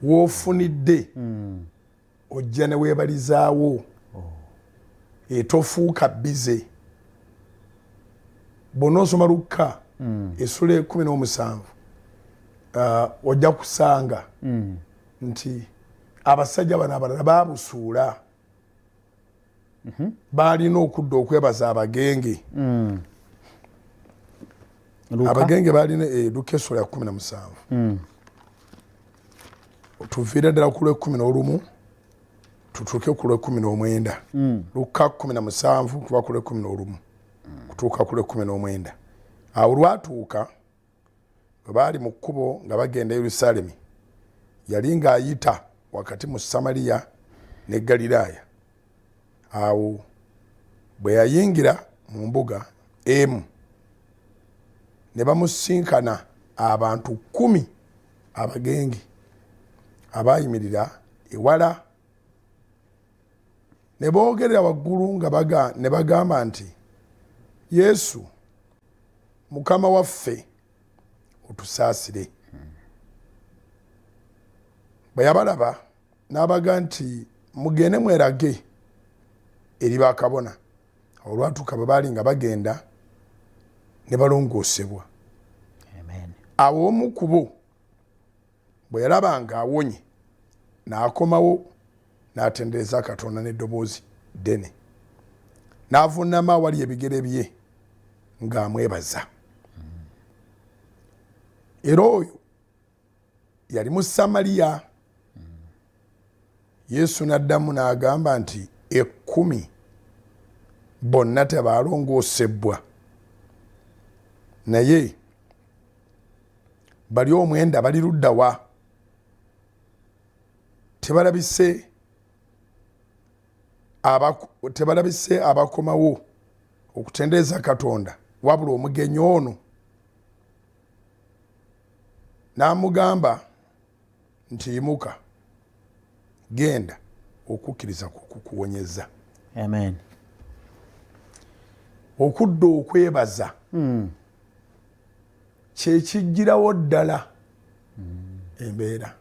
Woofunidde ojja ne weebalizaawo. Etofuuka bize bwonna. Osoma Lukka essula 17, ojja kusanga nti abasajja bano abalala babusuula, balina okudda okwebaza abagenge. Luka? Abagenge balina Luka essula ya 17, tuviire ddala ku lwekumi n'olumu tutuuke ku lwekumi n'omwenda. Luka 17 kuba ku lwekumi n'olumu kutuuka ku lwekumi n'omwenda. Awo lwatuuka bwe baali mu kkubo nga bagenda Yerusaalemi, yali ng'ayita wakati mu Samaliya ne Galilaaya. Awo bwe yayingira mu mbuga emu, ne bamusinkana abantu 10 abagenge abayimirira ewala, ne boogerera waggulu nga ne bagamba nti, "Yesu, Mukama waffe, otusaasire." Bwe yabalaba n'abaga nti, "Mugende mwerage eri bakabona." Olwatuuka bwe baali nga bagenda, ne balongoosebwa. Amen. Awo omu ku bo bwe yalaba nga awonye, n'akomawo n'atendereza Katonda n'eddoboozi ddene, n'avuunama awali ebigere bye ng'amwebaza. Era oyo yali mu Samaliya. Yesu n'addamu n'agamba nti, 10 bonna tebaalongoosebwa? Naye bali omwenda bali ludda wa? Tebalabise abakomawo okutendereza Katonda wabula omugenyi ono? N'amugamba nti, "Yimuka, genda, okukkiriza kukuwonyeza." Amen. Okudda okwebaza kyekijjirawo ddala embeera.